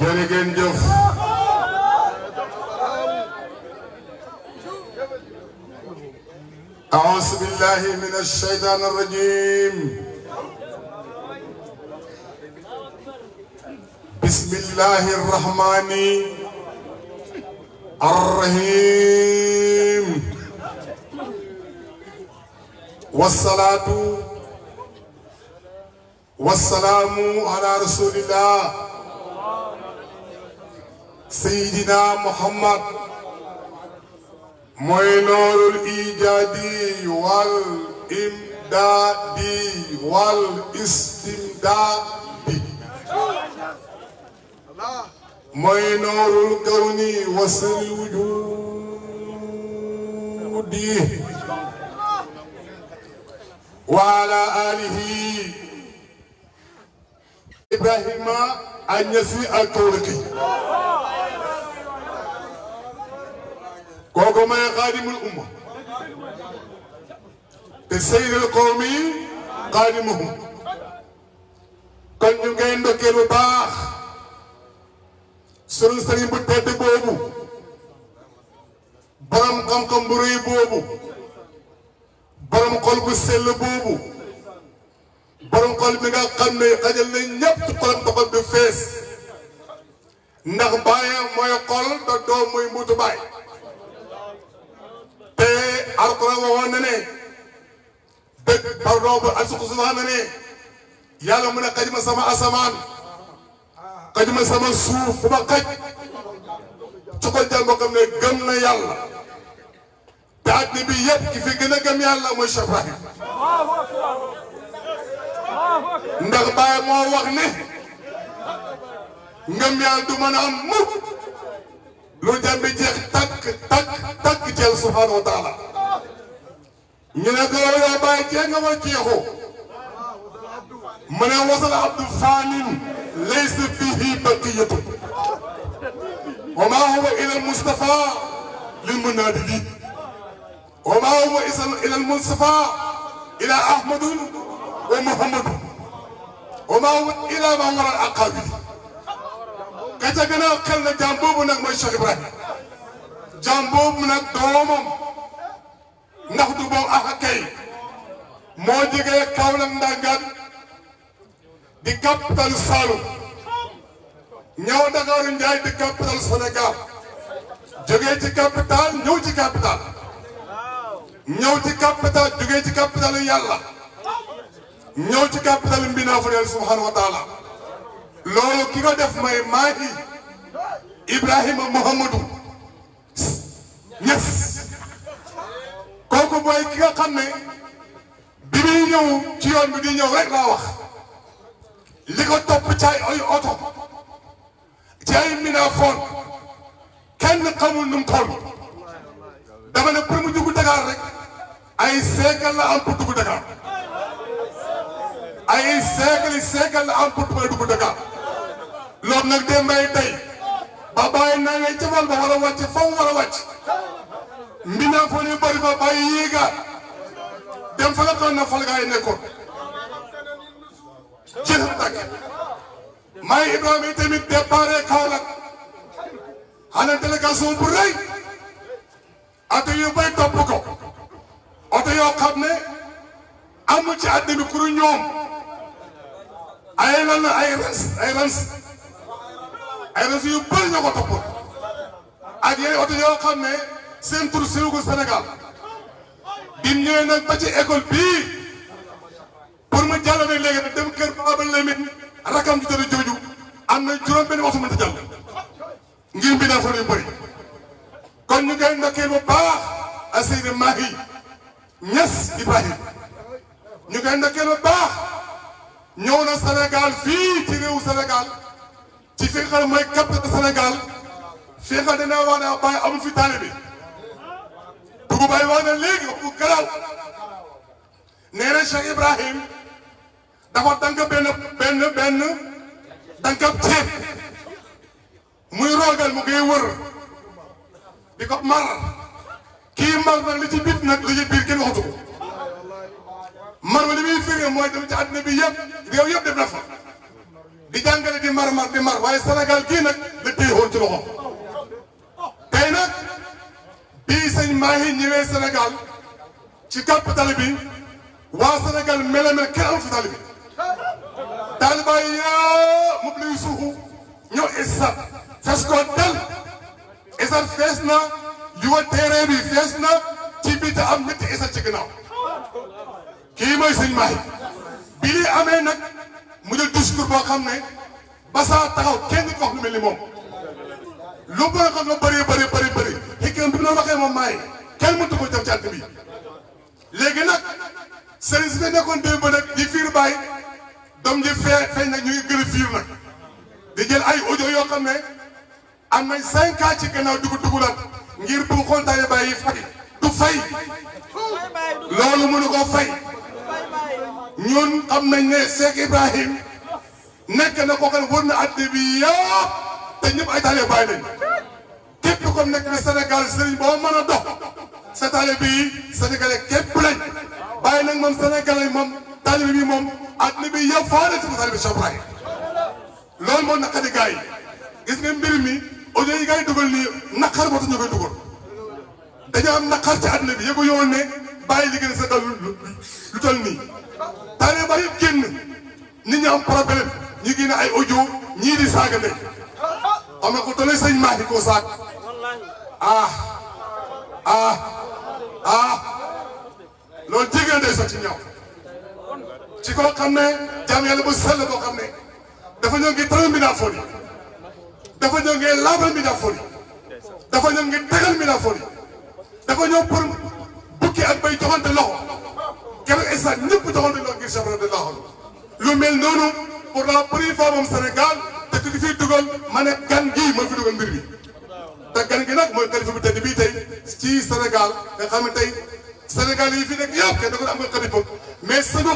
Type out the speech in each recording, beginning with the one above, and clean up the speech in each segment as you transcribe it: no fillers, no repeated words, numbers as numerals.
jërëngeen jëf أعوذ بالله من الشيطان الرجيم بسم الله الرحمن الرحيم والصلاة والسلام على رسول الله سيدنا محمد mooy noorul ijaadi wal imdaadi wal istimdaadi mooy noorul kawni wasal wujudi wa ala alihi Ibrahima Agnasi al-Kawlaki kooku mooy xaadimul umma te sayyidul qawmi xaadimuhum kon ñu ngay ndokkeel bu baax sunu sëriñ bu tedd boobu borom xam-xam bu rëy boobu borom xol bu sell boobu borom xol bi nga xam ne xajal na ñëpp ci xolam te xol bi fees ndax baayam mooy xol te doom mooy mbuutu baay te Alxuraan waxoon na ne dëgg pardon ba asuku wax na ne yàlla mu ne xaj ma sama asamaan xaj ma sama suuf fu ma xaj ci ko jàll boo xam ne gëm na yàlla te àddina bi yëpp ki fi gën a gëm yàlla mooy Cheikh Ibrahim ndax Baay moo wax ne ngëm yàlla du mën a am mukk lu jàmm bi jeex takk ci Yàlla subhaanahu wa taala ñu ne ko yow Baay jeex nga ma jeexoo mu ne wasal abdu faanin laysa fihi baqiyatu wa maa huwa ila al-Mustafa lil munaadili wa maa huwa ila al-Mustafa ila Ahmadu wa Muhammadu wa maa huwa ila ma wara al-aqaabili ka ca gën a xel na jaam boobu nag mooy Cheikh Ibrahima jaam boobu nag doomam ndax du moom ak kay moo jógee Kaolack Ndangaan di capital Saloum ñëw Ndakaaru Njaay di capital Sénégal jógee ci capital ñëw ci capital jógee ci capital yàlla ñëw ci capital mbinaa Yàlla subhaanahu wa taala loolu ki ko def may Mahi Ibrahima Muhammadu Ñas kooku mooy ki nga xam ne bi muy ñëw ci yoon bi di ñëw rek laa wax li ko topp ci ay oto ci ay minaafoon kenn xamul nu mu toll dama ne pour mu dugg Dakar rek ay seekal la am pour dugg Dakar ay seekal la am pour dugg Dakar loolu nag de may tey ba bàyyi naa ngay jëfal ba war a wàcc fa mu war a wàcc mbinaa foo ne bëri ba bàyyi yéegaat dem fa la toon na fal gaa yi nekkoon jeex na tàkk maay Ibrahima yi tamit déparé Kaolack xanaa délégation bu rëy oto yu bay topp ko oto yoo xam ne amu ci àddina bi pour ñoom ay lan la ay rens yu bëri ñoo ko toppoon ak yeneen oto yoo xam ne seen tur siiwagul Sénégal bi ñëwee nag ba ci école bii pour mu jàll nag léegi nag dem kër Baba Lamine rakam ji tëdd jooju am na juróom benn waxtu mënta jàll ngir mbinaa fa yu bëri kon ñu koy ndokkeel bu baax a Seydi Mahi Ñas Ibrahima ñu koy ndokkeel bu baax ñëw na Sénégal fii ci réewu Sénégal ci fi nga xam ne mooy capital Sénégal fi nga xam ne dinaa wax ne Baay amul fi taalibe bi Baay wax na léegi wax bu garaaw nee na Cheikh Ibrahim dafa dank benn dankab ceeb muy roogal mu koy wër di ko mar kii mar nag li ci biir nag li ci biir kenn waxatu ko mar ma li muy firi mooy dem ci àddina bi yëpp réew yëpp dem na fa di di jàngale di mar waaye Sénégal gii nag la téye woon ci loxo tey nag bii sëñ Mahi ñëwee Sénégal ci capital bi waa Sénégal mel na kenn am fi tali bi taaliba yi yëpp moom la ñu suuxu ñëw ISRA fes ko del ISRA fees na yu wa terrain bi fees na ci biir te am ñetti ISRA ci ginnaaw kii mooy sëñ Mahi bi li amee nag mu jël discours boo xam ne ba saa taxaw kenn du ko wax lu mel ni moom lu bëri xam nga bëri xikam bi mu waxee moom Mahi kenn mëntu ko def ci àdd bi léegi nag sëriñ si ne nekkoon démb nag di fiir bàyyi doom ji feeñ nag ñu ngi gën a fiir nag di jël ay audio yoo xam ne am nañ 5 ans ci gannaaw dugalaat ngir bu kontaanee bàyyi fay du fay loolu mënu koo fay ñun xam nañ ne Cheikh Ibrahim nekk na koo xam ne wër na àddina bi yëpp te ñëpp ay taalibe bàyyi nañ képp comme nekk na Sénégal sëriñ boo mën a dox sa taalibe bii sénégalais képp lañ bàyyi nag moom sénégalais moom taalibe bi moom àddina bi yëpp faa def si taalibe Cheikh Ibrahim loolu moo naqari gars yi gis nga mbir mi audio yi gars yi dugal nii naqar moo tax ñu koy dugal dañoo am naqar ci àddina bi yëgu yowoon ne bàyyi li gën a seetal lu toll nii taalibe ba yëpp génn nit ñi am problème ñu génne ay audio ñii di saaga ndey xam nga ko tollee sëñ Mahi koo saag loolu jigéen day sax ci ñaaw ci koo xam ne jaam yàlla bu sell boo xam ne dafa ñëw ngi tëral mbindaafoon yi dafa ñëw ngi laabal mbindaafoon yi dafa ñëw ngi tegal mbindaafoon yi dafa ñëw pour bukki ak bay joxante loxo keroog instant ñëpp joxante loxo ngir Cheikh de loxo lu mel noonu pour la première fois moom Sénégal te ku di fiy dugal ma ne gan gii mooy fi dugal mbir mi te gan gi nag mooy xalifa bi tedd bii tey ci Sénégal nga xam ne tey Sénégal yi fi nekk yëpp kenn da ko am nga xalifa mais sangu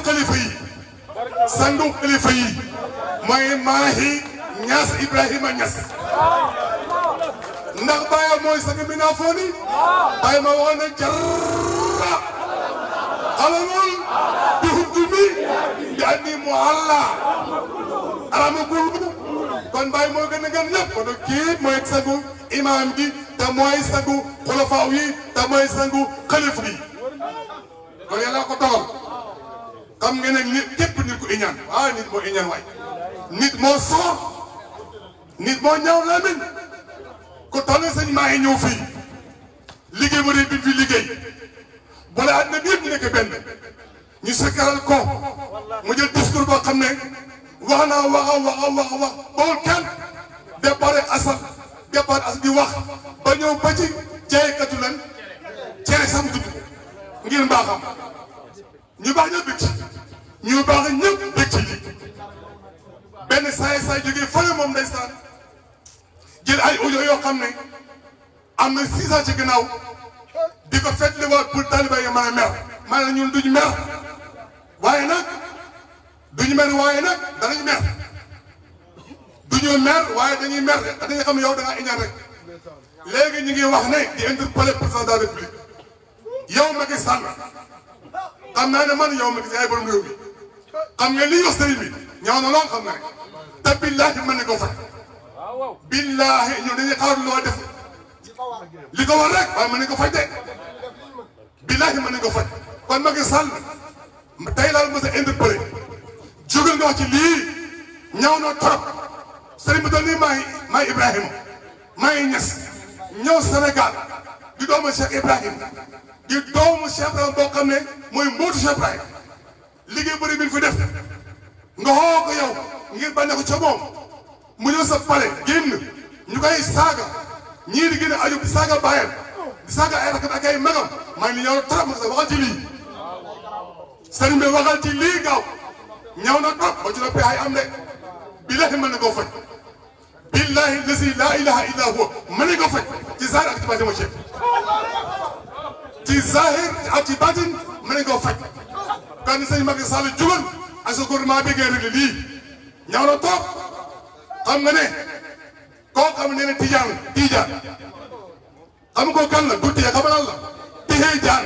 xalifa yi mooy Mahi Niass Ibrahima Niass ndax Baye mooy sang bi naa foo ni Baye ma waxoon ne jarra xalamul bi hukmi bi anni mualla aramagul kon Baye moo gën a gën ñëpp kon kii mooy sangu imam bi te mooy sangu xulafaaw yi te mooy sangu xalifa yi kon yàlla ko dogal xam nga ne nit képp nit ku iñaan nit moo iñaan waay nit moo soor nit moo ñaaw lamiñ ku toll sëñ Mahi ñëw fii liggéey bu rëy bi fi liggéey bu la àddina bi yëpp ñu nekk benn ñu sekkaral ko mu jël discours boo xam ne wax naa wax bawul kenn départ asal di wax ba ñëw ba ci jaaykatu lan cere sam tudd ngir mbaaxam ñu baax ñëpp bëgg ci ñu baax ñëpp bëgg ci lii benn saay jógee fële moom ndeysaan jël ay audio yoo xam ne am na 6 ans ci gannaaw di ko fetli waat pour taliba yi mën a mer maanaam ñun duñ mer waaye nag danañ mer duñu mer waaye dañuy mer dañuy xam ne yow da ngaa iñaan rek léegi ñu ngi wax ne di interpeller président de la république yow Macky Sall xam naa ne man yow Macky Sall ay borom réew mi xam nga lii wax sëriñ bi ñaaw na lool xam nga ne te billaahi mën na ko faj billaahi ñun dañuy xaar loo def li ko war rek waaye mën nañ ko faj de billaahi mën nañ ko faj kon Macky Sall tey laal mos a interpellé jógal nga wax ci lii ñaaw na trop sëriñ bi doon nii Mahi Ibrahima Mahi Niass ñëw Sénégal di doomu Cheikh Ibrahim di doomu Cheikh Ibrahim boo xam ne mooy mbootu Cheikh Ibrahim liggéey bëri bi fi def nga xoo ko yow ngir bànne ko ca moom mu ñëw sa pale génn ñu koy saaga ñii di génn aju di saaga bàyyam di saaga ay rakam ak ay magam maa ngi ñëw trop ma waxal ci lii sëriñ bi waxal ci lii gaaw ñëw na trop ba ci la pexe am de billahi mën na koo faj billahi lasi laa ilaha illa huwa mën na koo faj ci zahir ak ci baatin ma ci zahir ak ci baatin mën na koo faj kan sëñ Macky Sall jugal ak sa gouvernement bi ngeen réglé lii ñëw na trop xam nga ne koo xam ne ne tijaan xam nga ko kan la du tijaan xam nga lan la tixee jaan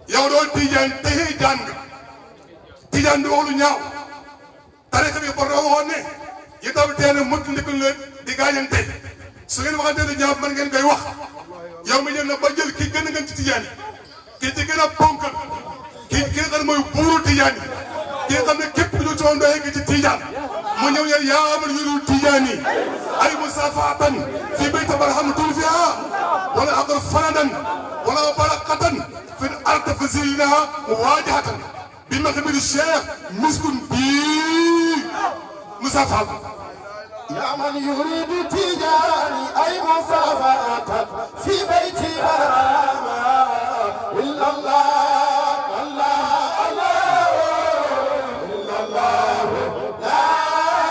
yow doo tijaan tixee jaan nga tijaan di wax lu ñaaw tarixa bi bor dama waxoon ne itam teene mot ndikul leen di gaañante su ngeen waxante ne ñaar mën ngeen koy wax yow mi ñëw na ba jël ki gën a ngeen ci tijaan yi ki ci gën a ponkal ki nga xam ne mooy buuru tijaan yi ki nga xam ne képp ku ñu coon doye ki ci tijaan mu ñëw ne yaa amal yurul tijaan yi ay musafaatan fi bayta barham tulfiha wala aqal fanadan wala baraqatan fi ard fasilinaha muwajahatan bi maxbir cheikh miskun bii musafaatan يا من يريد تجاري أي مصافحة في بيتي برهما إلا الله الله الله إلا الله لا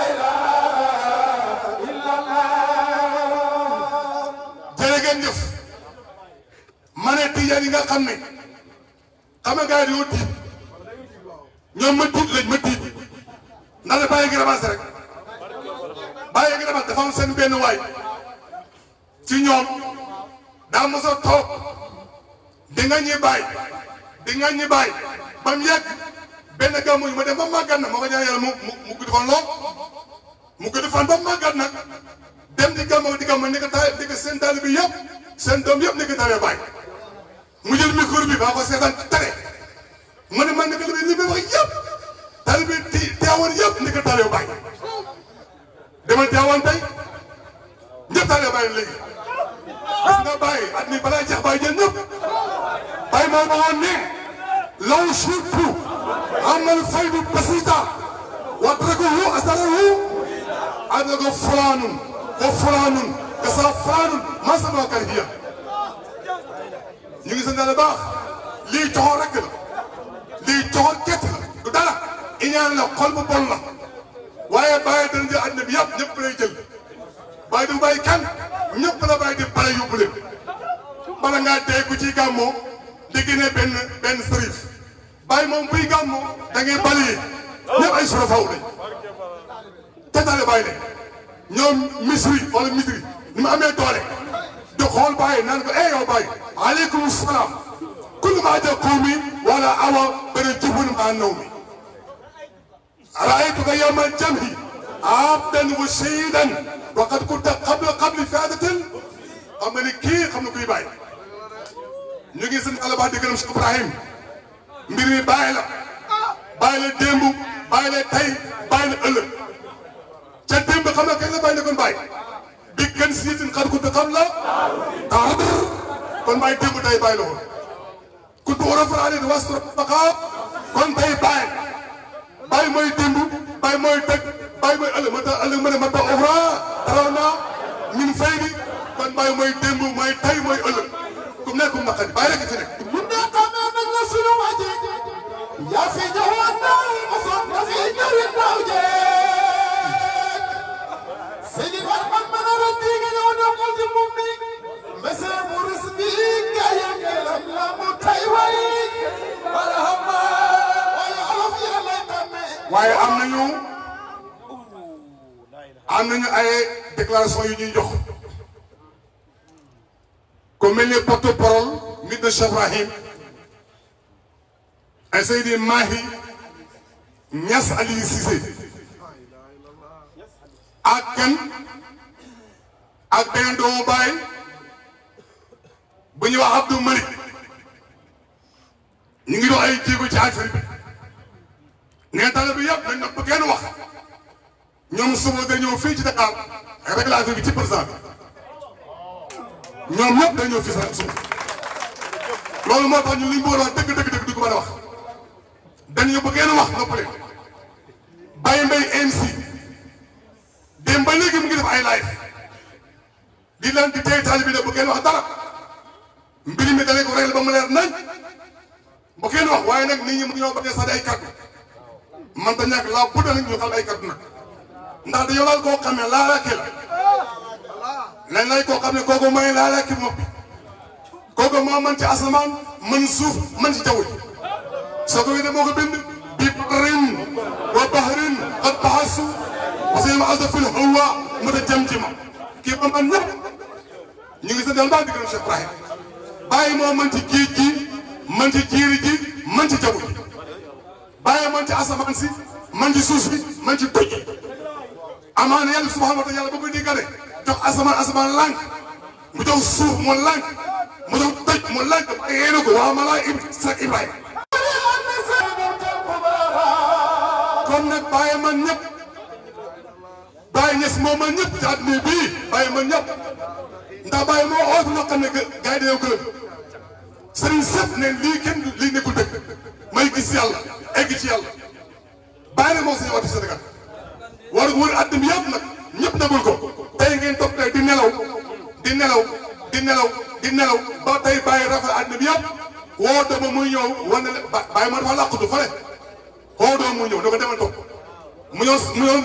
إله إلا الله jërëjëf ma ne tijaan yi nga xam ne xam nga gars yi yoo tiit ñoom ma tiit lañ ma tiit ndax da bàyyi ngi ramassé rek bàyyi ngi ramassé dafa am seen benn waay ci ñoom daa mos a toog di nga ñi bàyyi ba mu yegg benn gàmmu ma dem ba màggat na ma ko ñaan yàlla mu gudd fan lool mu gudd fan ba màggat nag dem di gàmmu ni ko taay di ko seen taali bi yëpp seen doom yëpp ni ko tawee bàyyi mu jël micro bi baa ko seetaan tere mu ne man naka li may wax yëpp taali bi teewoon yëpp ni ko tawee bàyyi demal teewoon tey ñëpp tawee bàyyi léegi gis nga bàyyi at mi balaa jeex bàyyi jël ñëpp bàyyi moo waxoon ne law shirku amal faydu basita wa tarakahu asarahu adago fulaanun wa fulaanun kasa fulaanun ma sama kariya ñu ngi sant Yàlla baax lii coxor rek la lii coxor kett la du dara iñaan la xol bu bon la waaye bàyyi dana jël àddina bi yëpp ñëpp lay jël bàyyi du bàyyi kan ñëpp la bàyyi di bale yóbbu leen bala ngaa dee ku ci gàmmoo di génne benn sërif bàyyi moom buy gàmmoo da ngay bale ñëpp ay surafaw lañ tetaale bàyyi ne ñoom misri wala misri ni mu amee doole di xool bàyyi naan ko yow bàyyi aleykum salaam kullu maa jaqumi wala awa bene jubun maa naw mi raaytuka yawmal jamhi abdan wa shahidan wa qad kunta qabli fi'adatin xam nga ni kii xam na kuy bàyyi ñu ngi seen àll ba di gërëm Cheikh Ibrahim mbir mi bàyyi la démb bàyyi la tey bàyyi la ëllëg ca démb xam nga kañ la bàyyi nekkoon bàyyi bi gën siitin xar kunta xam la kon bàyyi démb tey bàyyi la woon kuntu urafan alayhi wastra baqa kon tey bàyyi mooy démb bàyyi mooy teg bàyyi mooy ëllëg ma tax ëllëg ma ne ma tax oxra taraw naa min fay bi kon bàyyi mooy démb mooy tey mooy ëllëg ku nekkum naqari bàyyi rek fi nekk mun naa xamee nag la suñu waje yaa fi ñëwoon naaw mosoon na fi ñëwin naaw jeeg Seydi Barham mën a rëndi nga ñëw ñëw ko si moom mi mbese mu rus bi nga yem lam la mu tay way Barham waaye olof yi la lay xamee waaye am nañu ay déclaration yu ñuy jox ku mel ni porte-parole mit de Cheikh Ibrahim ay Seydi Mahi Niass Aliou Cissé ak kan ak benn doomu baay bu ñuy wax Abdou Malik ñu ngi dox ay jéego ci affaire bi nee tale bi yëpp dañ na kenn wax ñoom suba dañoo fii ci Dakar rek la affaire bi ci président bi ñoom ñëpp dañoo fii sax suba loolu moo tax ñu liñ boole wax dëgg du ko mën a wax dañu bu kenn wax noppale Baye Mbaye MC dem ba léegi mu ngi def ay live di leen di téye taalibe bi de bu kenn wax dara mbir mi dalee ko réglé ba mu leer nañ bu kenn wax waaye nag nit ñi mu ñoo bañ a sànni ay kàddu man ta ñàkk laa budda nag ñu xam ay kàddu nag ndax dañoo laal koo xam ne laalaake la lañ lay koo xam ne kooku mooy laalaake moppi kooku moo mën ci asamaan mën suuf mën ci jaww ji soo ko wéetee moo ko bind bi barrin wa bahrin qad bahasu wa sayma asa fil hawa mu ta jëm ci ma kii ba man ñëpp ñu ngi sa del baa di gërëm Cheikh Ibrahim bàyyi moo mën ci géej gi mën ci jiiri ji mën ci jaww ji bàyyi mën ci asamaan si man ci suuf si man ci toj amaana yàlla subhanahu wa taala yàlla ba koy diggale jox asamaan lànk mu jox suuf mu lànk mu jox toj mu lànk yéene ko waa mala Ibrahima kon nag bàyyi man ñëpp bàyyi ñes moo man ñëpp ci àdduna bii bàyyi man ñëpp ndax bàyyi moo ootu loo xam ne gars yi dañoo gërëm sëriñ sëpp ne lii nekkul dëgg may gis yàlla egg ci yàlla bàyyi na moo sañ wati Sénégal war wër àdduna bi yëpp nag ñëpp nagul ko tey ngeen toog tey di nelaw di nelaw di nelaw di nelaw ba tey bàyyi rafet àdduna bi yëpp woo dama muy ñëw wane ne bàyyi ma dafa làqatu fële woo dama muy ñëw da ko demal toog mu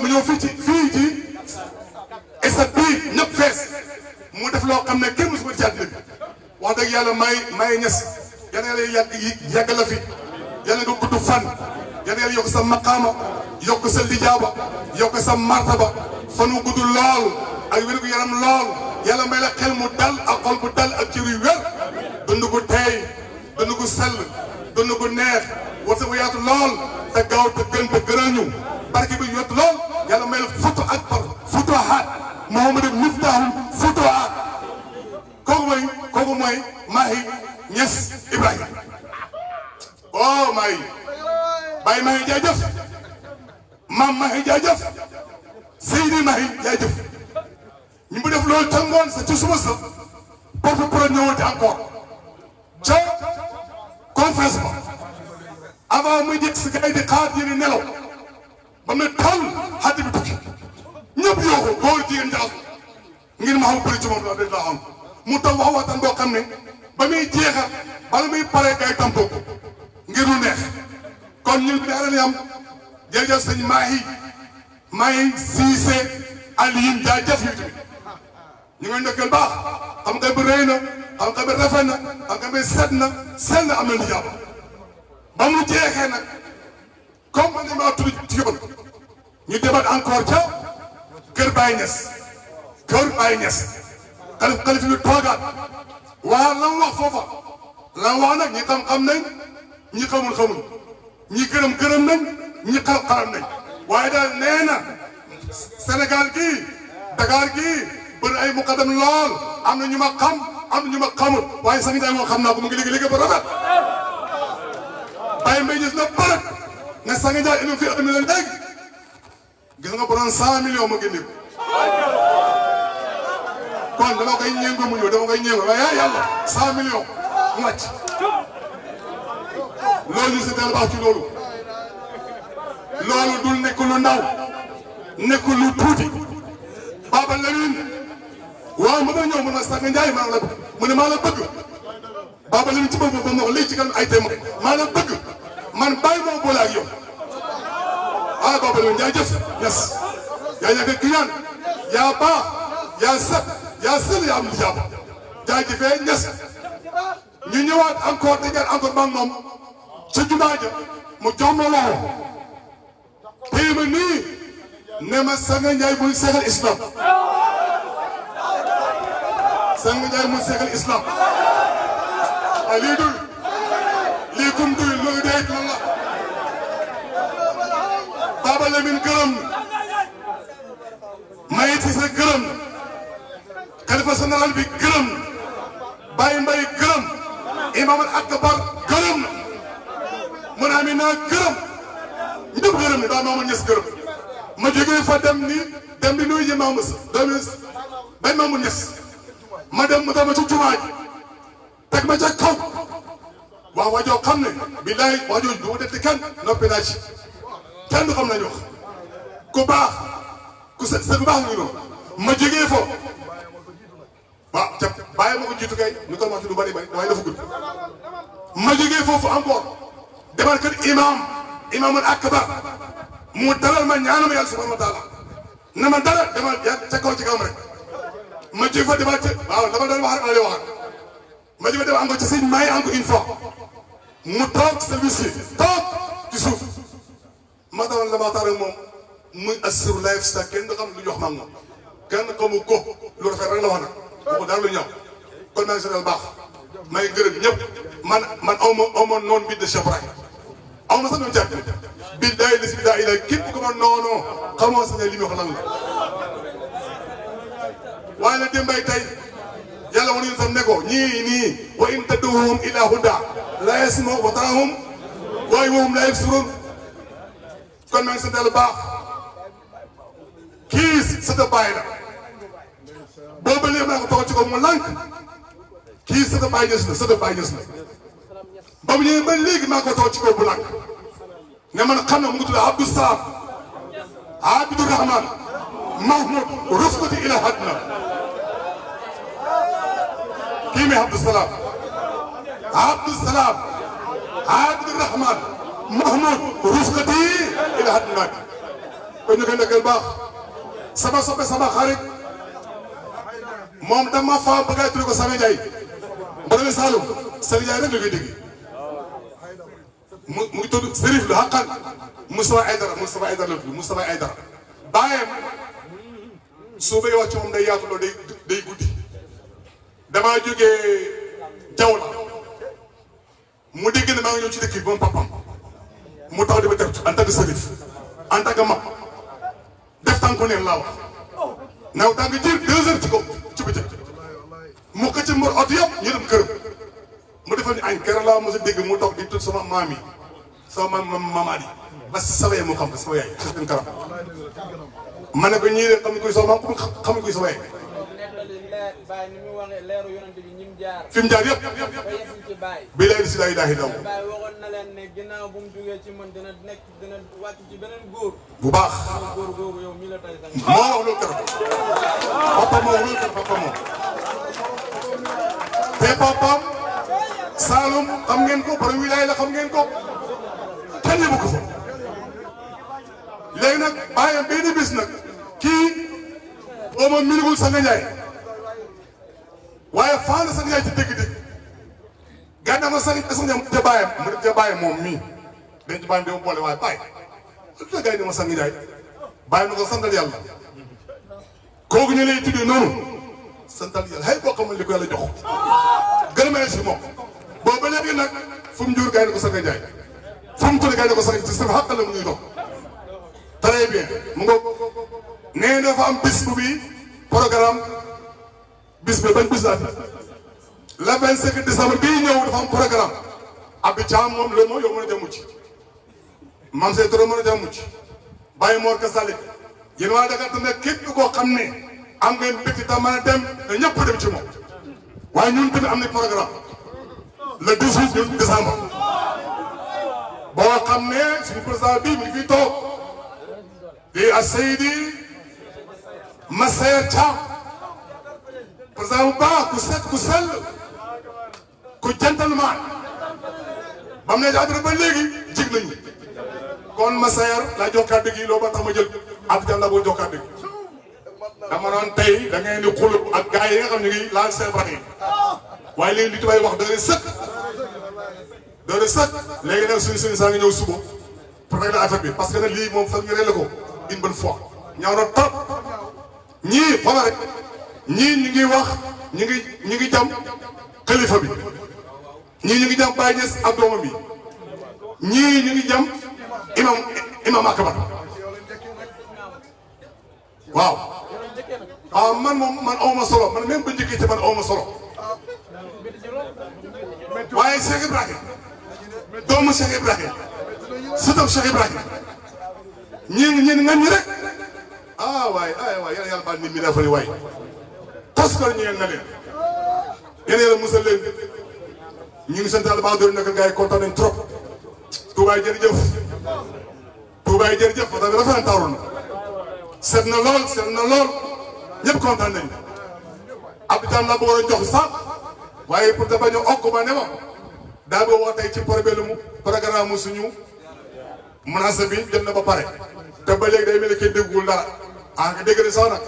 ñëw fii ci esat bii ñëpp fees mu def loo xam ne kenn musu ko ci àdduna bi wax dëgg yàlla may ñes yal na yàlla yàgg la fi yal na nga gudd fan yal na yàlla yokk sa maqaama yokk sa lijaaba yokk sa martaba fan wu gudd lool ak wér gu yaram lool yàlla may la xel mu dal ak xol bu dal ak cër yu wér dund gu teey dund gu sell dund gu neex wërsëg bu yaatu lool te gaaw te gën te gënal ñu barke bi yott lool yàlla may la futu akbar futuhaat Muhammad Miftahul futuhaat kooku mooy Mahi Niass Ibrahima oh Mahi Baye Mahi jaajëf Maam Mahi jaajëf Seydi Mahi jaajëf ñu mu def loolu ca ngoon sa ci suba sa porte pro ñëwati encore ca conférence ba avant muy jëkk si gars yi di xaar yéen nelaw ba mu ne tal xaddi bi tukki ñëpp yooxu góor jigéen jaas ngir ma xam bëri ci moom dañ laa xam mu taw wax waxtaan boo xam ne ba muy jeexal bala muy pare kay tampoo ngir lu neex kon ñun daal di am jërëjëf sëñ Mahi Cissé Alioune jaajëf yu tamit ñu ngi ndokkeel baax xam-xam bi rëy na xam-xam bi rafet na xam-xam bi set na sell na am na lijaaba ba mu jeexee nag comme man maa tudd ci yoon ñu demat encore ca kër Baye Niass xalifa bi toogaat waa la mu wax foofa la mu wax nag ñi xam-xam nañ ñi xamul ñi gërëm nañ ñi xalam nañ waaye daal nee na Sénégal gii Dakar gii bëri ay muqaddam lool am na ñu ma xam am na ñu ma xamul waaye Sang Ndiaye moo xam naa ko mu ngi liggéey ba rafet Baye Mbaye Niass na bërët ne Sang Ndiaye indi fi indi leen léegi gis nga bu doon 100 millions ma génne ko kon dama koy ñëngu mu ñëw dama koy ñëngu waaye yàlla 100 millions mu wàcc loolu ñu si dal baax ci loolu dul nekk lu ndaw nekk lu tuuti Baba Lamine waaw mën na ñëw mën na Sang Ndiaye maa la mu ne maa la bëgg Baba Lamine ci boppam ba mu wax léegi ci kanam ay témoin maa la bëgg man bàyyi moo boole ak yow ah Baba Lamine jaajëf yes yaa ñàkk client yaa baax yaa set yaa sell yaa am li jàpp jaajëfee Niass ñu ñëwaat encore dañuy encore ba moom ca jumaa ja mu jox ma loxo téye ma nii ne ma Sang Ndiaye muy seexal islam Sang Ndiaye muy seexal islam ah lii dul lii kum dul loolu dee lan la Baba Lamine gërëm Mahi Cissé gërëm xalifa général bi gërëm Baye Mbaye gërëm Imam Akbar gërëm mu ne Amina gërëm ñëpp gërëm ni Baye Mamadou Niass gërëm ma jógee fa dem di nuyu ji Mamadou Baye Mamadou Niass ma dem mu dama ci jumaa ji teg ma ca kaw waa waajoo xam ne billaay waajoo du ma def kenn noppi naa ci kenn du xam nañu wax ku baax ku sa ku baax ñu noonu ma jógee fo waaw ca bàyyi ma ko jiitu kay ñu toll ma ci lu bari waaye dafa gudd ma jógee foofu encore demal kër imamul akbar mu dalal ma ñaanal ma yàlla subhanahu wa taala na ma dara demal ca kaw ci kawam rek ma jógee fa demal ca waaw dama doon wax rek ma lay waxaat ma jógee demal encore ci sëñ Mahi encore une fois mu toog service yi toog ci suuf ma dawal la waxtaan ak moom muy assur life sax kenn du xam lu ñu wax ma ak moom kenn xamu ko lu rafet rek la wax nag boo daal lu ñëw kon maa ngi seetal baax may gërëm ñëpp man aw ma noonu bi de Cheikh Ibrahima aw ma sax ñoom jàpp billahi la si daa ila képp ku ma noonoo xamoo sax ne li muy wax lan la waaye nag démbay tey yàlla wane sam ne ko ñii nii wa in tad'uhum ila huda la yasma'u wa tarahum waaye wahum la yabsurun kon maa ngi sant yàlla baax kii sa ta bàyyi la boobu léegi maa ko toog ci ko mu lànk kii sa ta bàyyi des na sa ta bàyyi des na ba mu ñëwee ba léegi maa ko toog ci ko bu lànk ne man xam na mu ngi tudd Abdou Salam Abdou Rahman Mahmoud Rufkati ila hadna kii mi Abdou Salam Abdou Salam Abdou Rahman Mahmoud Rufkati ila hadna kon ñu koy nekkal baax sama soppe sama xarit moom dama faa bëgg a tudd ko Sami Ndiaye Mbadane Saloum Sami Ndiaye rek la koy dégg mu ngi tudd Serif la xaqan Moustapha Aydara la tudd Moustapha Aydara bàyyam soo bëggee wax ci moom day yaatu loolu day guddi damaa jógee jaww la mu dégg ne maa ngi ñëw ci dëkk bi moom papam mu tax di ma def en tant que Serif en tant que mag def tànku neen laa wax naw tànk jir 2 heures ci kaw ci bëccëg mu ko ci mbor oto yëpp ñu dem këram mu defal ñu añ keroog laa mos a dégg mu toog di tudd sama maam yi sama mamaadi ba sama yaay moo xam ko sama yaay ci seen karam ma ne ko ñii de xam kuy sama maam xam kuy sama yaay fi mu jaar yëpp bi lay si lay daaxi daw waxoon na leen ne ginnaaw bu mu jógee ci man dina wàcc ci beneen góor bu baax góor googu yow mi la tay sax moo wax loolu keroog papa moo wax loolu keroog papa moo te papaam Saloum xam ngeen ko borom wilaay la xam ngeen ko kenn yëbu ko fa léegi nag bàyyam benn bis nag kii oo ma minigul Sanga Ndiaye waaye faa na Sanga Ndiaye ci dégg-dégg gànnaaw ma Sanga Ndiaye mu ca bàyyam mu def ca bàyyam moom mii dañ ci bàyyam dama boole waaye bàyyi lu tax gars yi dama Sanga Ndiaye bàyyi na ko santal yàlla kooku ñu lay tuddee noonu santal yàlla xëy boo xamal li ko yàlla jox gërëmee si moom boobu ba léegi nag fu mu jur gars yi ne ko Sanga Ndiaye fu mu tudd gars yi ne ko Sanga ci sama xàq la mu ñuy dox très bien mu ngoog nee na dafa am bis bu bi programme bis bi bañ bis laati le 25 décembre bii ñëw dafa am programme Abdou Thiam moom loolu moom yow mën a jëm ci Mame Seye Touré mën a jëm ci Baye Mor Kasalik yéen waa Dakar tamit képp koo xam ne am ngeen bëgg tam mën a dem te ñëpp dem ci moom waaye ñun tamit am na programme le 18 décembre boo xam ne suñu président bii mi ngi fiy toog di Seydi Massaer Thiam président bu baax ku set ku sell ku gentleman ba mu ne àdduna ba léegi jig nañu kon Massaer laa jox kàddu gi loolu ba tax ma jël Abdou Thiam laa boo jox kàddu gi dama doon tey da ngeen di xulub ak gars yi nga xam ne ngi laal seen rax yi waaye léegi li tubaab wax doole sëkk léegi nag suñu saa ngi ñëw suba pour régler affaire bi parce que nag lii moom foog ñu régler ko une bonne fois ñaaw na trop ñii xoolal rek ñii ñu ngi wax ñu ngi jam xalifa bi ñii ñu ngi jam Baye Niass ak doomam bi ñii ñu ngi jam imam akbar waaw ah man moom man awma solo man même ba njëkkee ci man awma solo waaye Cheikh Ibrahim doomu Cheikh Ibrahim sëtam Cheikh Ibrahim ñeen nga ñi rek ah waay yàlla baal nit mi dafa ni waay tos ko ñeel na leen yàlla musal leen ñu ngi sant Yàlla baax doon nag gars yi kontaan nañ trop Touba jërëjëf Touba jërëjëf fa tamit rafet na taaru na seet na lool ñëpp kontaan nañ Abdou Thiam laa bëggoon a jox sax waaye pour te bañ a okk ba ne ma daa boo wax tey ci programme suñu menace bi jot na ba pare te ba léegi day mel ni kenn déggul dara ah nga dégg ne sax nag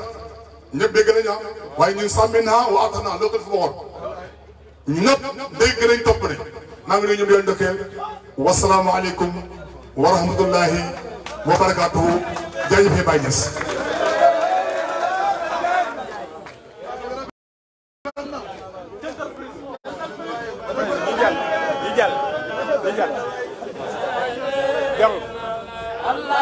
ñëpp dégg nañ ah waaye ñun sàmmi naa wa ata naa loo ko dafa waxoon ñëpp dégg nañ topp ne maa ngi lay ñëw di leen ndokkeel wasalaamualeykum wa rahmatullahi wa barakaatuhu jaajëfee Baye Niass